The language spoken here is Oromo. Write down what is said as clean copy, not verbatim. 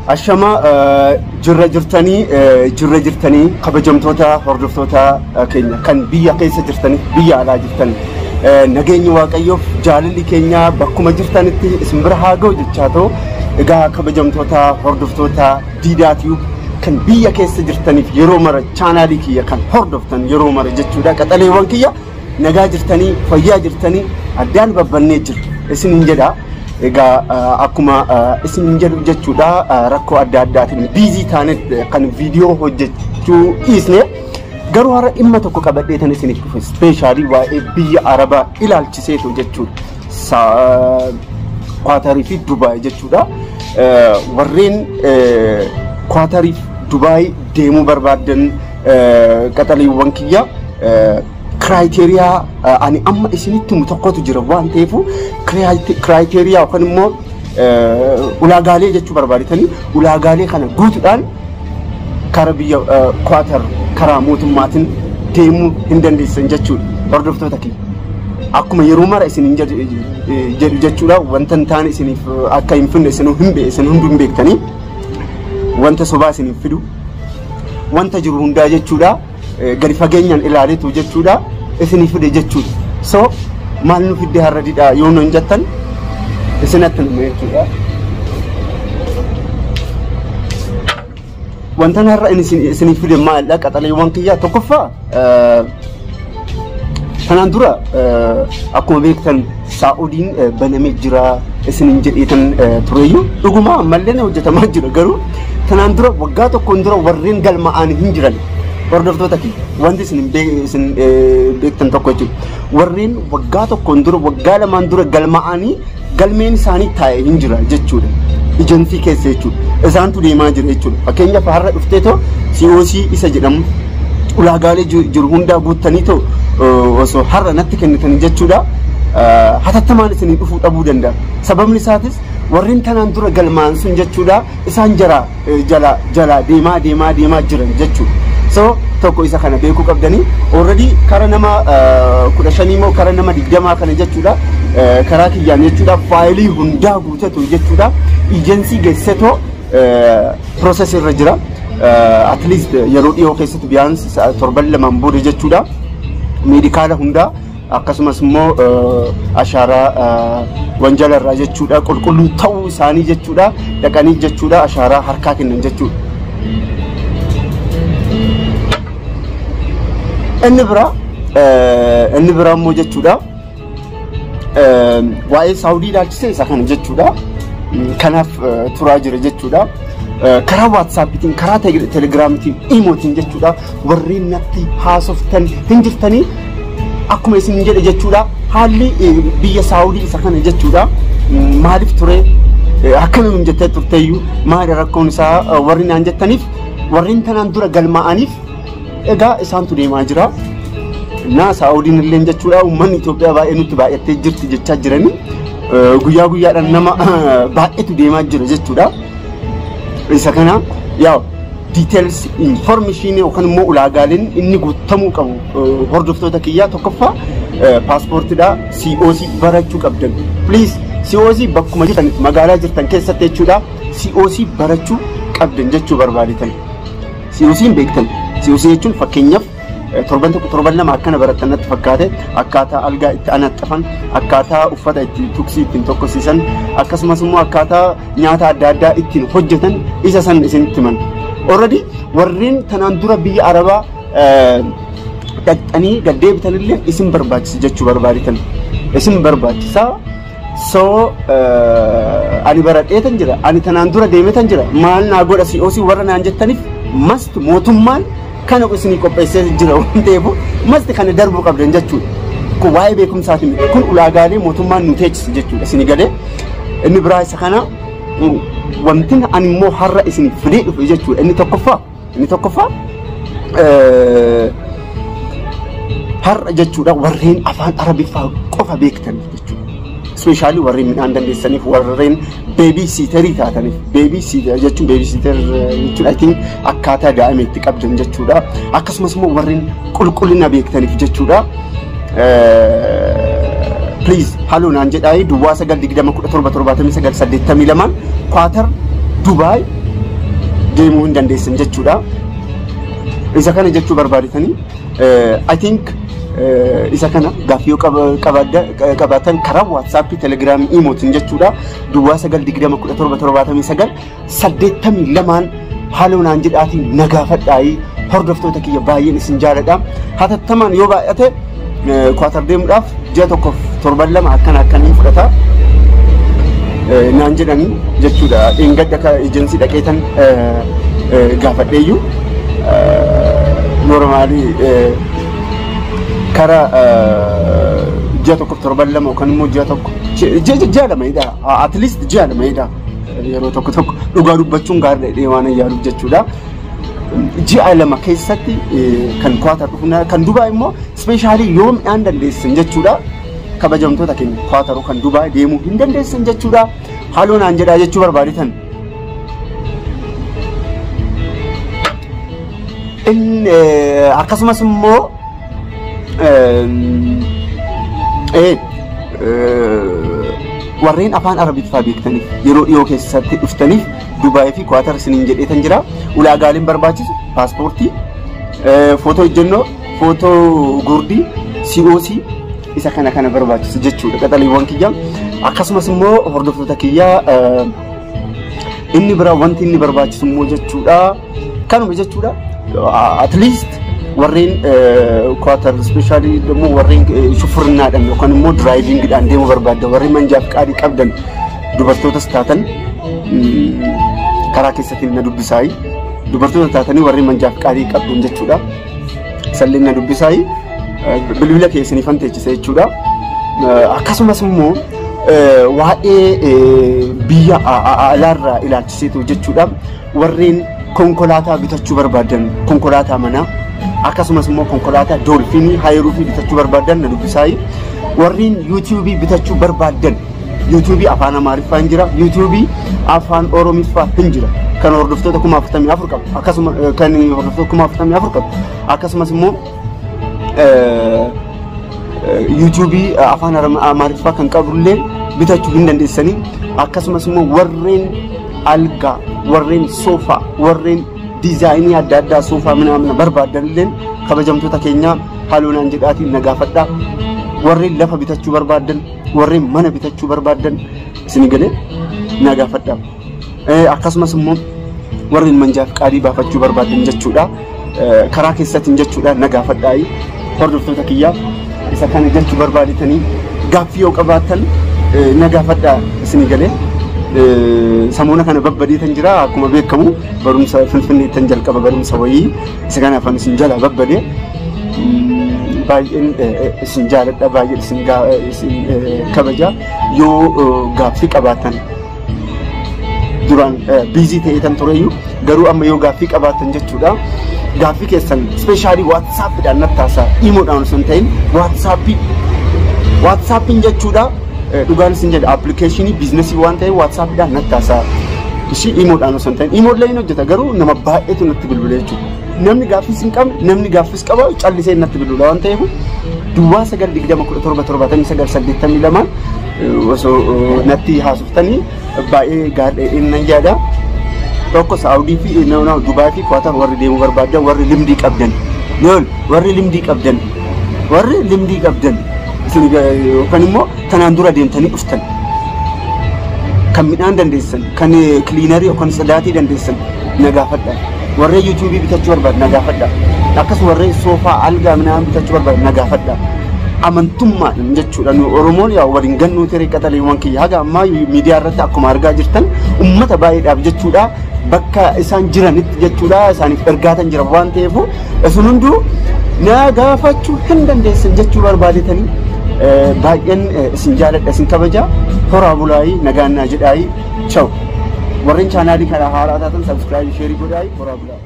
Ashama jirra jirtanii, jirra jirtanii, kabajamtoota hordoftoota keenya kan biyya keessa jirtanii, biyya alaa jirtan, nageenyi Waaqayyoof jaalalli keenya bakkuma jirtanitti isin bira haa ga'u jechaa ta'u. Egaa kabajamtoota hordoftoota Diidaa Tube kan biyya keessa jirtaniif yeroo mara chaanaalii kiyya kan hordoftan yeroo mara jechuudha, qaxaleewwan kiyya, nagaa jirtanii, fayyaa jirtanii? Addaan babbannee jirtu isinin jedha. Egaa akkuma isin jedhu jechuudha, rakkoo adda addaatiin busy taane kan viidiyoo hojjechuu dhiisne. Garuu har'a dhimma tokko qabadhee tan isiniif dhufe, specially waa'ee biyya Arabaa ilaalchiseetu jechuudha. Kwaatarii fi Dubaay jechuudha. Warreen Kwaatarii fi Dubaay deemuu barbaaddan, qaxaleewwan kiyya, criteria ani amma isinitti himu tokkotu jira waan ta'eef, criteria yookaan immoo ulaagaalee jechuu barbaadetanii, ulaagaalee kana guutuudhaan kara biyya Kwaatar karaa mootummaatiin deemuu hin dandeessan jechuudha, hordoftoota kiyya. Akkuma yeroo mara isin jedhu jechuudha, wanta hin taane isiniif akka hin finne isin isin hunduu hin beektanii. Wanta sobaa isiniif fidu, wanta jiru hundaa jechuudha, gadi fageenyaan ilaaleetu jechuudha isinii fide jechuudha. So maal nu fidde har'a didhaa yoo nun jettan, isinatti numa jechuudha. Wanta har'a isinii fide maalidha, qaxaleewwan kiyyaa? Tokkoffaa, kanaan dura akkuma beektan Saa'udiin banamee jira isinin jedheetan tureyyuu, dhuguma ammallee hojjetamaa jira. Garuu kanaan dura waggaa tokkoon dura warreen galmaa'an hin jiran, hordoftoota kiyya, wanti isin beektan tokko jechuudha. Warreen waggaa tokkoon dura, waggaa lamaan dura galmaa'anii galmeen isaanii taa'ee hin jira jechuudha. Ejensii keessa jechuudha. Isaantu deemaa jira jechuudha. Fakkeenyaaf har'a dhuftee too COC isa jedhamu ulaagaalee jiru hundaa guuttanii too osoo har'a natti kennitanii jechuudha, hatattamaan isinii dhufuu dhabuu danda'a. Sababni isaatis warreen tanaan dura galmaan sun jechuudha, isaan jara jala jala deemaa deemaa deemaa jiran jechuudha. So tokko isa kana beekuu qabdanii. Already kara nama 15 immoo kara nama 20 kana jechuudha, karaa kiyyaan jechuudha, faayilii hundaa guutatu jechuudha, ejensii geessetoo process irra jira. At least yeroo dhiyoo keessatti, biyyaans torban lamaan booda jechuudha, medical hundaa akkasumas immoo ashaaraa wanjala irraa jechuudha qulqulluu ta'uu isaanii jechuudha dhaqanii jechuudha ashaaraa harkaa kennan jechuudha. Inni biraa immoo jechuudha, waa'ee Saawudii ilaalchisee isa kana jechuudha. Kanaaf turaa jira jechuudha. Karaa WhatsAppiitiin, karaa Telegiraamiitiin, Imootiin jechuudha, warreen natti haasoftan hin jirtanii. Akkuma isin jedhe jechuudha, haalli biyya Saawudii isa kana jechuudha. Maaliif ture, akkamiin jettee turteeyyuu, maali rakkoon isaa warri naan jettaniif, warreen tanaan dura galmaa'aniif egaa isaantu deemaa jira. Na Saawudiin illee jechuudha, uummanni Itoophiyaa baay'ee nutti baay'attee jirti jechaa jiranii, guyyaa guyyaadhaan nama baay'eetu deemaa jira jechuudha. Isa kana yaa details information yookaan immoo ulaagaaleen inni guutamuu qabu, hordoftoota kiyyaa, tokkoffaa paaspoortiidha, COC barachuu qabdan. Please, COC bakkuma jirtan, magaalaa jirtan keessatti jechuudha, COC barachuu qabdan jechuu barbaadetan. COC hin beektan. COC jechuun fakkeenyaaf torban tokko, torban lama akkana barattan natti fakkaate, akkaataa algaa itti anaxxafan, akkaataa uffata itti tuksii ittiin tokkosiisan, akkasumas immoo akkaataa nyaata adda addaa ittiin hojjetan isa san isinitti himan. Already warreen tanaan dura biyya Arabaa dhaqxanii gaddeebitan illee isin barbaachisa jechuu barbaadetan. Isin barbaachisaa. So ani baradheetan jira, ani tanaan dura deemetan jira, maal naa godha COC warra naan jettaniif, must mootummaan kana isinii qopheessee jira waan ta'eef, must kana darbuu qabdan jechuudha. Kun waa'ee beekumsaati miti. Kun ulaagaalee mootummaan nu teechise jechuudha. Isinii galee? Inni biraa isa kana. Wanti ani immoo har'a isin fidee dhufe jechuudha, inni tokkoffaa har'a jechuudha, warreen afaan Arabiffaa qofa beektan jechuudha. Especially warreen midhaan dandeessaniif, warreen baby sitterii taataniif. Baby sitter jechuun, baby sitter jechuun I think akkaataa daa'ima itti qabdan jechuudha. Akkasumas immoo warreen qulqullina beektaniif jechuudha. Please hello naan jedhaayi duwwaa 9 20 17 79 82 Kwaatar Dubaay deemuu hin dandeessan jechuudha. Isa kana jechuu barbaadetanii I think isa kana gaaffii yoo qabaatan karaa WhatsApp, Telegram, Imootiin jechuudha. Duwwaa 9 20 17 79 82 hello naan jedhaatiin nagaafadhaayi. Hordoftoota kiyya baay'een isin jaaladha. Hatattamaan yoo baay'ate Kwaatar deemuudhaaf ji'a tokkoof torban lama akkana akkanii fudhata naan jedhanii jechuudha. Dheengadda ka ejensii dhaqeetan gaafadheeyyuu normally karaa ji'a tokkoof torban lama yookaan immoo ji'a tokko ji'a lamayidha. At least ji'a lamayidha. Yeroo tokko tokko dhugaa dubbachuun gaariidha waan yaaduuf jechuudha. Ji'a lama keessatti kan Kwaatar dhufu kan Dubaay immoo specially yoo midhaan dandeessan jechuudha. Kabajamtoota keenya Kwaataruu kan Dubaay deemuu hin dandeessan jechuudha. Hello naan jedhaa jechuu barbaadetan. Akkasumas immoo warreen afaan Arabiffaa beektaniif yeroo dhiyoo keessatti dhuftaniif Dubaay fi Kwaatar isiniin jedheetan jira. Ulaagaaleen barbaachisu paaspoortii, footoo ejjennoo, footoo gurdii, COC isa kana kana barbaachisu jechuudha qaxaliiwwan kiyya. Akkasumas immoo hordoftoota kiyya inni biraa wanti inni barbaachisu immoo jechuudha. Kanuma jechuudha. At least warreen Kwaatar specially immoo warreen shufurnaadhaan yookaan immoo drivingidhaan deemuu barbaaddan warreen manjaaf qaadii qabdan dubartootas taatan karaa keessatti na dubbisaayi. Dubartoota taatanii warreen manjaaf qaadii qabdan jechuudha. Salleen na dubbisaayi. Bilbila keessaniifan teechisa jechuudha. Akkasumas immoo waa'ee biyya alaarraa ilaalchiseetu jechuudha. Warreen konkolaataa bitachuu barbaadan konkolaataa manaa akkasumas immoo konkolaataa doolfinii high roofii bitachuu barbaadan na dubbisaayi. Warreen yuutuubii bitachuu barbaadan yuutuubii afaan Amaariffaa hin jira, yuutuubii afaan Oromiffaa hin jira. Kan hordoftoota 44,000 qabu akkasuma kan hordoftoota 44,000 qabu akkasumas immoo yuutuubii afaan Amaariffaa kan qabullee bitachuu hin dandeessanii. Akkasumas immoo warreen algaa, warreen soofaa, warreen diizaayinii adda addaa soofaa minamina barbaadanillee kabajamtoota keenya hello naan jedhaatiin nagaafadhaa. Warreen lafa bitachuu barbaadan, warreen mana bitachuu barbaadan isin galee nagaafadhaa. Akkasumas immoo warreen manjaaf qaadii baafachuu barbaadan jechuudha. Karaa keessattiin jechuudha nagaafadhaa. Hordoftoota kiyyaa isa kana jechuu barbaadetanii gaaffii yoo qabaattan nagaafadhaa isin galee. Samoona kana babbadeetan jira akkuma beekamu barumsa Finfinneettan jalqaba barumsa wayii isa kanaaf isin jala babbadee baay'een isin jaaladha baay'een isin kabaja. Yoo gaaffii qabaattan duraan busy ta'eetan tureyyuu garuu amma yoo gaaffii qabaattan jechuudha. Gaaffii keessan specially WhatsAppiidhaan nattaasaa, Imoodhaan osoo hin ta'in WhatsAppii. WhatsAppiin jechuudha dhugaan isin jedha appilikeeshinii businessii waan ta'eef WhatsAppiidhaan nattaasaa. Ishii Imoodhaan osoo hin ta'in Imoollee hin hojjeta garuu nama baay'eetu natti bilbila jechuudha. Namni gaaffis hin qabne namni gaaffis qaba callisee natti bilbila waan ta'eef duwwaa 9 20 17 79 82 osoo natti haasoftanii baay'ee gaariidha nan yaada. Tokko Saawudii fi Dubaay fi Kwaatar warri deemuu barbaadan warri limdii qabdan lool warri limdii qabdan warri limdii qabdan yookaan immoo tanaan dura deemtanii dhuftan kan midhaan dandeessan kan cleanerii yookaan sadaatii dandeessan nagaafadha. Warreen yuutuubii bitachuu barbaadan nagaafadha. Akkasuma warreen soofaa algaa midhaan bitachuu barbaadan nagaafadha. Amantummaadhaan jechuudha. Nu Oromoon yaa waliin gannuu tiree qaxaleewwan kiyya haga ammaa miidiyaa irratti akkuma argaa jirtan uummata baay'eedhaaf jechuudha. Bakka isaan jiranitti jechuudha isaaniif ergaatan jira waan ta'eef isin hunduu na gaafachuu hin dandeessan jechuu barbaadetanii baay'een isin jaaladha isin kabaja horaa bulaayii nagaannaa jedhaayi chaw. Warreen chaanaalii kana haaraa taatan subscribe share godhaayi horaa bulaa.